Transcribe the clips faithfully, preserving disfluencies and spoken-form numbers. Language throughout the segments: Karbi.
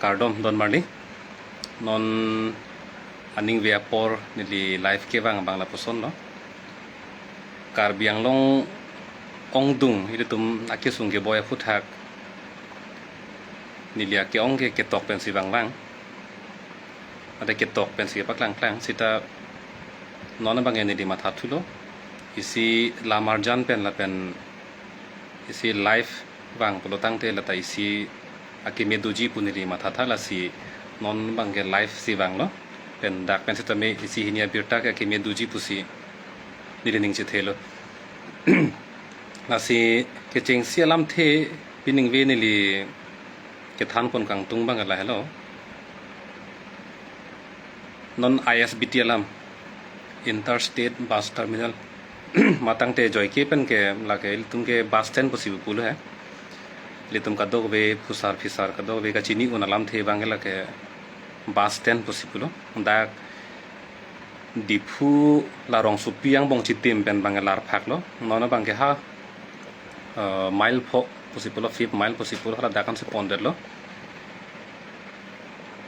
Kardom don marli. Non aning ve apor neli live kevang abang lapuson lo. Karbi Anglong ongdung ilitum akesung keboi aphuthak neli ake-ong ke ketok pensi vangvang. Ate ketok pensi paklangklang sita non abang neli mathathulo. Isi lamarjan pen lapen isi live vang pulo tangte lata isi akeme doji pu neli mathatha, lasi non abang ke live si vanglo. Pen dak pen sitame isi hini abirta ke akeme doji pusi neli ning chethelo. Lasi kechengsi alamthe pining ve neli kethan pon kangtung abang lahelo. Non I S B T alam, Interstate Bus Terminal, matangte joike pen ke lake ilitum ke bus stand pusi pulo he. Ilitum kadokave phusar phisar kadokave kachini un alamthe abang ke lake bus stand pusi pulo. Dak Diphu la Rongsopi angbong chitim pen abang ke larphaklo. Non abang ke ha, eh, mile pho pusi pulo, fifth mile pusi pulo, hala dak ansi pondetlo.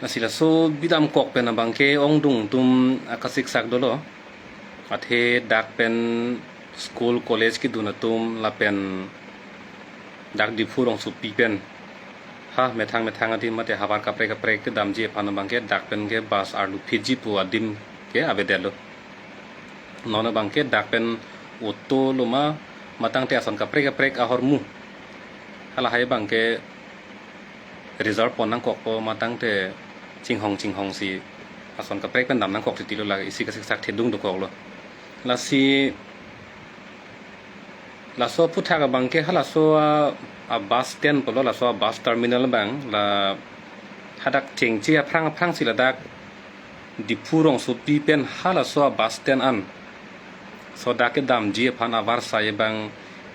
Lasi laso bidam kok pen abang ke ongdung atum akasiksak dolo. Athe dak pen school college kedun atum lapen dak Diphu Rongsopi pen ha methang methang adim mate havar kaprek kaprek kedamji aphan abang ke dak pen ke bus arlu phitji pu adim ke avedetlo. Non abang ke dak pen auto lo ma, matangte ason kaprek kaprek ahormu, halahai abang ke reserve pon nangkokpo, matangte chinghong chinghongsi ason kaprek pen dam nangkok titilo, la isi kasiksak thedung dokoklo. Lasi laso aphuthak abang ke halaso a, a bus stand pulo, laso a bus terminal abang la hadak chengche aphrang aphrangsi ladak Diphu Rongsopi pen halaso a bus stand an so dak kedamji aphan avarsai abang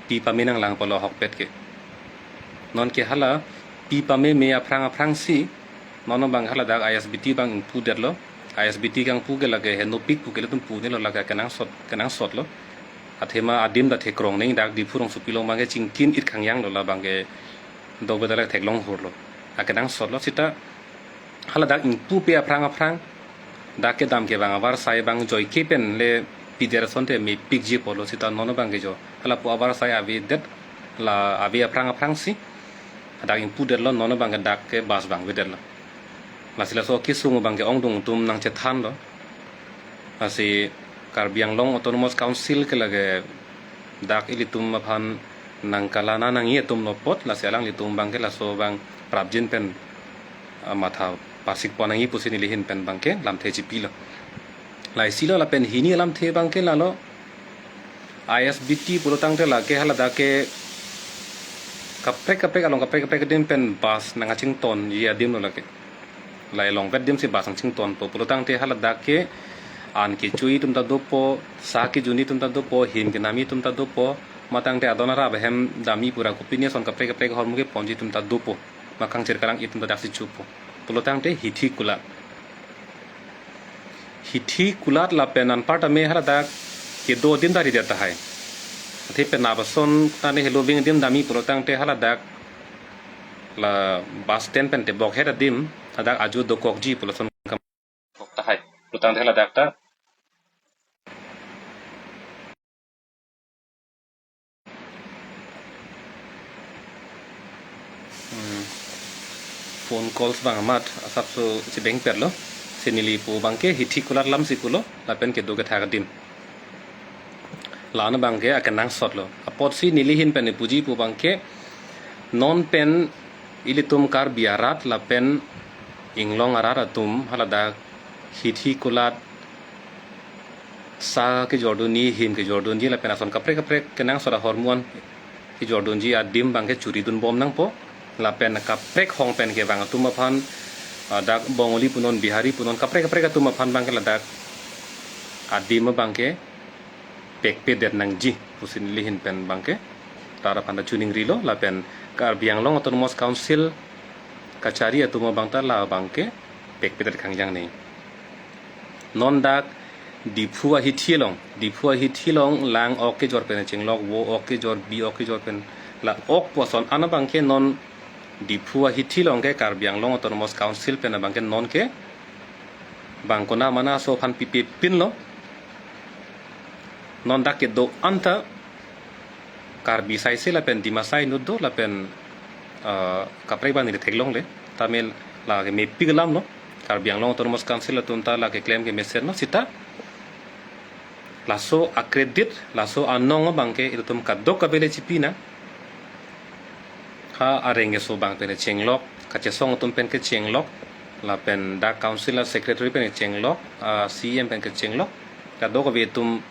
pi pame nanglang pulo ahokpet ke. Non ke hala pi pameme aphrang aphrangsi non abang haladak I S B T abang ingpudetlo. I S B T kangpu ke lake henopik pu ke ilitum punelo, lake kenangsot kenangsotlo. Athema adim ta thekrong neng, dak Diphu Rongsopi along abang ke chingkin it khangyang lo, la abang ke dok bedalak theklong hurlo. Akenangsotlo sita haladak ingpupe aphrang aphrang dak kedam ke abang avarsai abang joike pen le pider asonte mepikji pulo, sita non abang ke jo halapu avarsai avedet, la ave aphrang aphrangsi dak ingpudetlo, non abang ke dak ke bus abang avedetlo. Lasi laso kesung abang ke ongdung atum nangchethanlo. Lasi Karbi Anglong Autonomous Council ke lake dak ilitum aphan nangkalang nangji atum lo apot, lasi alanglitum abang ke laso abang prapjin pen, ah, matha pasik pon nangji pusi neli ahin pen abang ke lamthe chipilo. Laisilo lapen hini alamthe abang ke lalo I S B T pulo tangte lake haladak ke kaprek kaprek along kaprek kaprek adim pen bus nangkachingtonji adim lo lake. La elongvet adim si bus nangchingtonpo pulo tangte haladak ke an kecho-i atum ta dopo, sa kejun-i atum ta dopo, him kenam-i atum ta dopo, matangte adon arap ahem damji pura kopine ason kaprek kaprek ahormu keponji atum ta dopo, ma kangchir kalang-i atum ta daksi chopo. Pulo tangte hithi kulat, hithi kulat lapen anparta me haladak kedo adim ta ridet tahai. Athe penap ason tane heloving adim damji pulo tangte haladak la bus stand pen tebok het adim hadak ajo dokokji pulo ason kam kok tahai. Pulo tangte haladak ta Hmm. Phone calls abang amat asapso chibeng perlo. Si neli pu abang ke hithi kulat alam si pulo, lapen kedo kethak adim. La-an abang ke akenangsotlo. Apotsi neli ahin pen ipuji pu abang ke non pen ilitum Karbi arat lapen inglong arat atum haladak hithi kulat, sa kejordunji, him kejordunji lapen ason kaprek kaprek kenangsot ahormu an kejordunji adim abang ke churidunbom nangpo. Lapen kaprek hong pen kevang atum aphan, ah, dak Bongali punon, Bihari punon, kaprek kaprek atum aphan abang ke ladak adim abang ke pekpedet nangji pusi neli ahin pen abang ke tar aphan ta chuningrilo, lapen Karbi Anglong Autonomous Council kachari atum abang ta la abang ke pekpedet khangjang neng. Non dak Diphu ahithi along, Diphu ahithi along lang ok kejor pen chenglok, vo ok kejor, bi ok kejor pen la ok pu ason an abang ke non Diphu ahithi along ke Karbi Anglong Autonomous Council pen abang ke non ke bang konat mana aso aphan pipe pinlo. Non dak kedo-an ta Karbi asai si lapen Dimasa inut do lapen, ah, kaprek abang neli theklongle. Tame lake mepik alam lo. Karbi Anglong Autonomous Council atum ta lake klem ke mesenlo seta laso a-credit, laso anong abang ke ilitum kadokave le chipi nang. Ha areng keso abang pen chenglok, kachesong atum pen kechenglok, lapen dak council a-secretary pen chenglok, a-C E M pen kechenglok, kadokave atum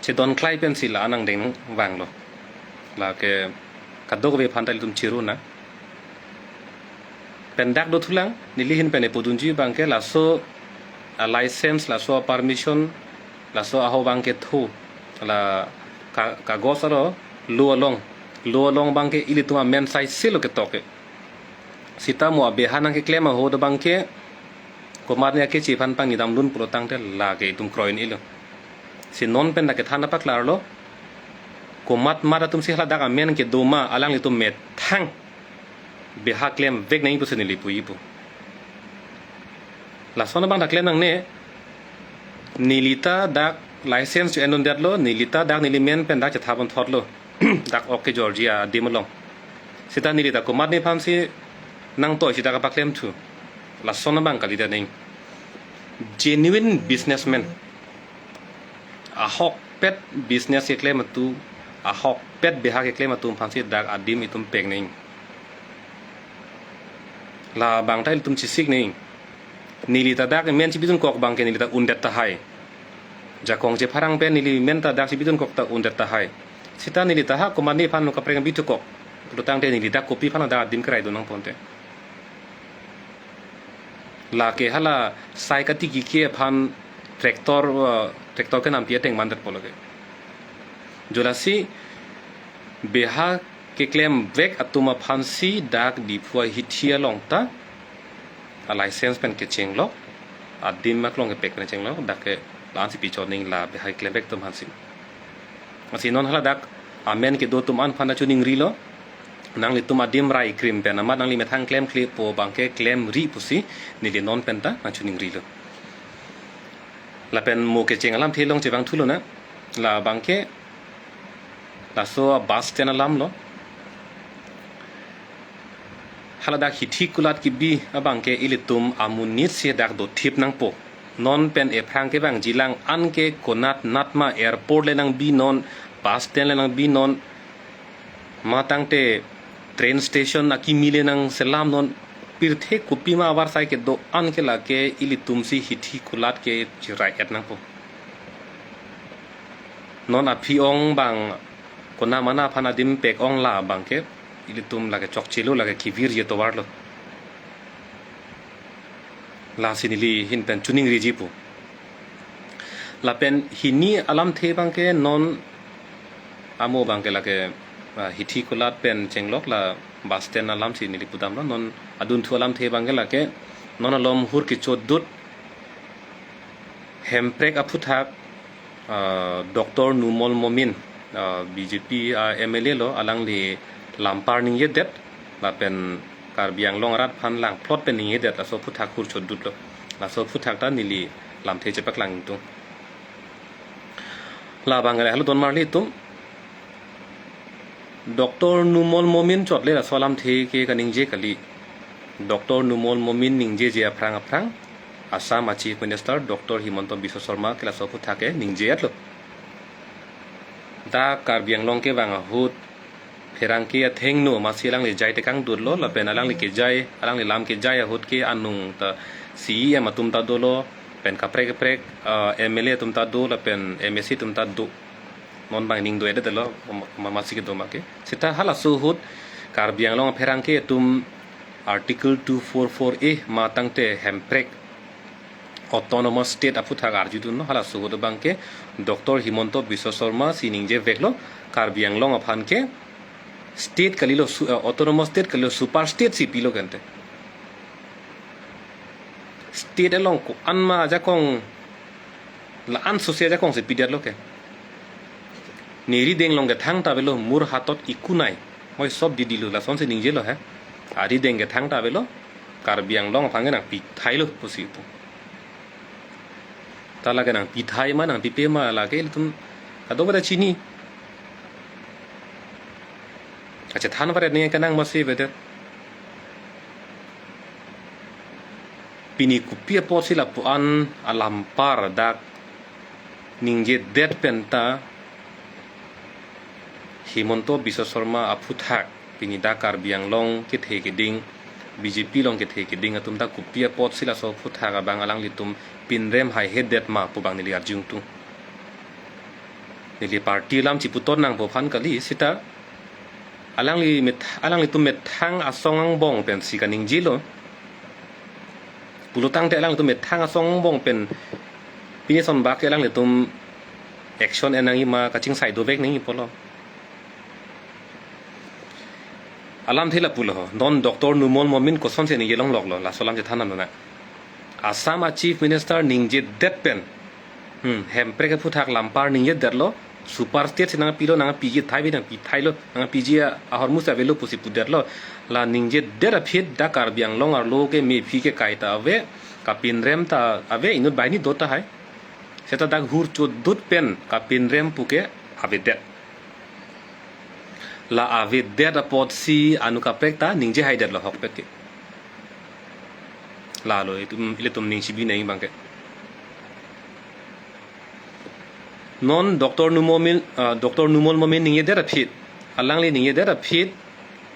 chedon klai pensi la anang deng vanglo. Lake kadokave aphan ta ilitum chiru nang. Pen dak dothulang, neli ahin pen pudunji abang ke laso a-license, laso a-permission, laso aho abang ke thu. La ka-, kagos aro, law along. Law along abang ke ilitum amen asai si lo ketok ke. Seta mo abeha nangkeklem ahut abang ke komatne akeche aphan pangni damdun pulo tangte lake itum kroi un-elo. Si non pen dak kethan apaklarlo. Komat mat atum si haladak amen kedo ma alanglitum methang beha klemvek nangji pusi neli puji pu. Lason abang dak klem nangne, neli ta dak license jo endundetlo, neli ta dak neli men pen dak chetha ponthotlo. Dak ok ke Georgia adim along. Seta neli ta komatne aphansi nangtoi si dak kapaklemthu. Lason abang kalidet nang. Genuine businessman, ahokpet business keklem atum, ahokpet beha keklem atum aphansi dak adim itum pek nang. Labang ta ilitum chesik nang. Neli ta dak men chibidun kok abang ke neli ta undet tahai. Jakong chepharang pen neli men ta dak chibidun kok ta undet tahai. Seta neli ta ha komatne aphan kaprek bithu kok. Lutang te neli dak kopi aphan dak adim kerai dun nangponte. Lake hala sai katiki ke aphan tractor, uh, tractor kenampi ateng mandet pulo ke. Jo lasi beha keklemvek atum aphansi dak Diphu ahithi along ta a-license pen kechenglok, adim aklong kepek pen chenglok, dak ke la-ansi pichot nang la beha keklemvek atum aphansi. Lasi non haladak amen kedo atum an aphan ta chiningrilo. Nanglitum adim rai krim pen amat nangli methang klemklepo abang ke klemri pusi neli non pen ta nangchiningrilo. Lapen mo kecheng alamthe along chevangthulo nang. Labang ke laso bus stand alam lo. Haladak hithi kulat kebi abang ke ilitum amonit si dak dothip nangpo. Non pen ephrang kevangji lang an ke konat nat ma, airport le nangbinon, bus stand le nangbinon, matangte train station akimi le nangselamnon, pirthe kopima avarsai kedo-an ke lake ilitum si hithi kulat ke chirai-et nangpo. Non aphi ong abang konat mana aphan adim pek ong la abang ke ilitum lake chokchelo, lake kevirji atovarlo. Lasi neli ahin pen chiningriji pu. Lapen hini alamthe abang ke non amo abang ke lake, ah, hithi kulat pen chenglok la bus stand alamsi neli pudamlo. Non adunthu alamthe abang ke lake non alom hur kechodut Hemprek aphuthak, ah, Doctor Numal Momin, ah, B J P a-M L A lo, alangli lampar ningjedet lapen Karbi Anglong arat aphan langplot pen ningjedet, laso aphuthak hur chodutlo. Laso aphuthak ta neli lamthe chepaklang ingtung. Labang ke lahelo donmarli atum. Doctor Numal Momin chotle laso alamthe ke kaningje kali. Doctor Numal Momin ningjeje aphrang aphrang Assam a-Chief Minister Doctor Himanta Biswa Sarma ke laso aphuthak ke ningje-etlo. Dak Karbi Anglong kevang ahut pherangke athengno masi alangli jai tekang dutlo, lapen alangli kejai, alangli lam kejai ahut ke anung ta C E M atum ta dolo, pen kaprek kaprek, ah, M L A atum ta do, lapen M A C atum ta do. Non abang ning do-edetlo, ma-, ma-, masi kedo ma ke. Seta halaso ahut Karbi Anglong apherangke atum Article two four four A matangte Hemprek Autonomous State aphuthak arjudunlo, halaso ahut abang ke Doctor Himanta Biswa Sarma si ningjeveklo, Karbi Anglong aphan ke state kalilo, su-, eh, autonomous state kalilo, super state si pilo kente. State along ko-an ma ajakong, la-an sose ajakong si pidetlo ke. Neli deng along ke thangta avelo, mur hatot ikunai. Oi, sob didilo, lasonsi ningjelo he. Arideng kethang ta avelo, Karbi Anglong aphan ke nangpithai lo pusi pu. Ta lake nangpithai ma, nangpipe ma, lake ilitum kadokave ta chini. Achethan varet nangji kenang masi avedet. Pini kopi apotsi lapu-an alampar dak ningjedet pen ta Himanta Biswa Sarma aphuthak pini dak Karbi Anglong kethe keding, B J P along kethe keding atum ta kopi apotsi laso aphuthak abang alanglitum pinrem haihedet ma pu abang neli arjungtung. Neli party alam chiputon nangpo aphan kali, seta alangli met-, alanglitum methang asong angbong pensi kaningjelo. Pulotangte alanglitum methang asong angbong pen pini ason bak ke alanglitum action en nangji ma kachingsai dovek nangji pulo. Alamthe lapulo ho. Non Doctor Numal Momin kosonsi ningje longloklo, laso alam chethan nang nona. Assam a Chief Minister ningjedet pen, hmm, Hemprek aphuthak lampar ningjedetlo, super state si nangpilo, nangpiji thai bi nangpithailo, nangpiji ahormu si avelo pusi pudetlo. La ningjedet aphi dak Karbi Anglong arlo ke mephi kekai ta ave, kapinrem ta ave, inut banghini do tahai. Seta dak hur chodut pen kapinrem puke avedet. La avedet apotsi anu kaprek ta ningje haidetlo ahokpet ke. Lalo itum, ilitum ning chibi nangji abang ke. Non Doctor Numal Momin, ah, Doctor Numal Momin ningjedet aphi, alangli ningjedet aphi,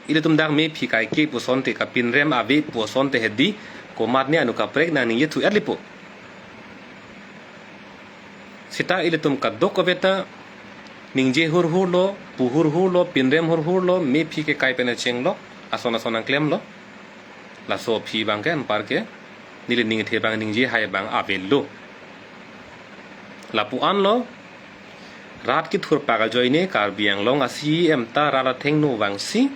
ilitum dak mephi kaike pu asonte, kapinrem ave pu asonte hedi, komatne anu kaprek nangningje thu-et lipo. Seta ilitum kadokave ta ningje hurhurlo, pu hurhurlo, pinrem hurhurlo, mephi kekai pen achenglo, ason ason nangklemlo. Laso aphi abang ke anparke neli ningthe abang ningje hai abang avelo. Lapu-anlo, rat kethurpak ajoine Karbi Anglong a C E M ta rat athengno vangsi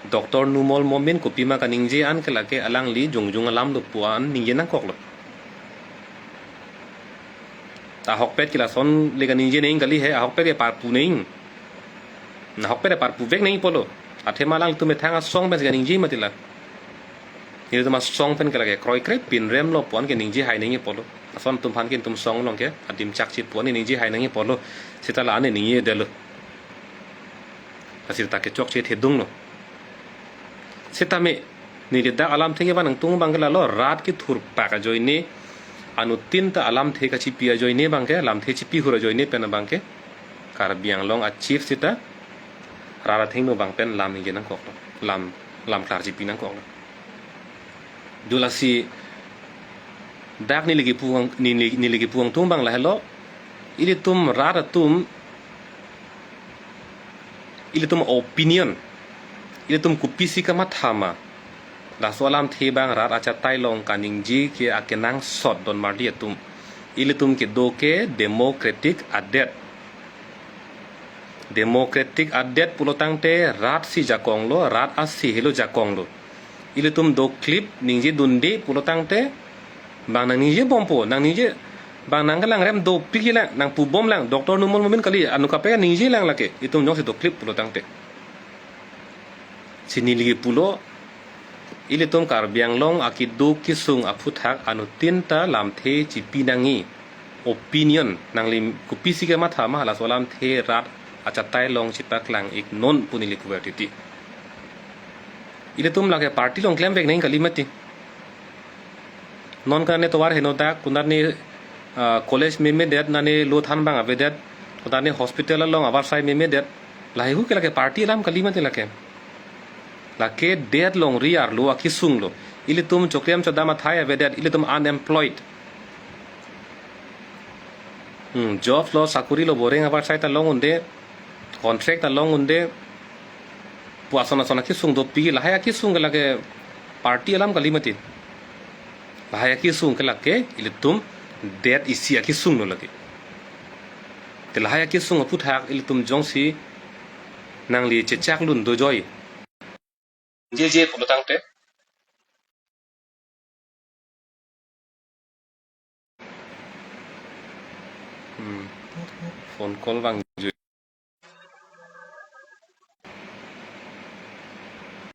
Doctor Numal Momin kopima kaningje an ke lake alangli jongjung alamlo pu-an ningje nangkoklo. Ahokpet ke lasonle kaningje nangji kali he, ahokpet ke parpu nangji. Ahokpet ke parpuvek nangji pulo. Athema alangtum methang asong pensi kaningje mati la. Nelitum asong pen ke lake kroikre pinremlo pu-an ke ningje hai nangji pulo. Ason atum aphan ke netum asong along ke adim chakche pu-an ningje hai nangji pulo. Seta la-an ningjedetlo. Asirta kechokche thedunglo. Setame neli dak alamthe kevan nangtung abang ke lalo, rat kethurpak ajoine, anuttin ta alamthe kachipi ajoine abang ke, lamthe chipi hur ajoine pen abang ke, Karbi Anglong a chief seta rat athengno abang pen lam ningje nangkoklo, lam, lam klar chipi nangkoklo. Dulasi dak neli kepu ang, neli, neli kepu angtung abang lahelo, ilitum rat atum, ilitum opinion, ilitum kopisi kamatha ma, laso alamthe abang rat achatai along kaningje ke akenangsot donmarli atum. Ilitum kedo ke democratic adet. Democratic adet pulotangte rat si jakonglo, rat ase helo jakonglo. Ilitum doklip ningjedunde pulotangte bang nangningje bompo, nangningje bang nangkelangrem dopik lang, nangpubom lang, Doctor Numal Momin kali, anu kaprek ningje lang lake, itum jongsi doklip pulotangte. Si neli kepulo, ilitum Karbi Anglong akeduk kesung aphuthak anuttin ta lamthe chipi nangji. Opinion, nangli kopisi kematha ma, laso alamthe rat achatai along chepaklang iknon pu neli puver titi. Ilitum lake party along klemvek nangji kali mati. Non konatne tovar henodak, konatne, ah, college memedet, nane lo than abang avedet, konatne hospital along avarsai memedet, lahai hu ke lake party alam kali mati lake. Lake det longri arlo akesunglo. Ilitum choklem chodam athai avedet, ilitum unemployed. Hmm, job lo, sakuri lo, boreng avarsai ta long unde, contract ta long unde, pu ason ason akesung dopik, lahai akesung ke lake party alam kali mati. Lahai akesung ke lake ilitum det isi akesunglo lake. Te lahai akesung aphuthak ilitum jongsi nangli chechak lun dojoi. Jeje pulotangte. Hmm. Phone call vang.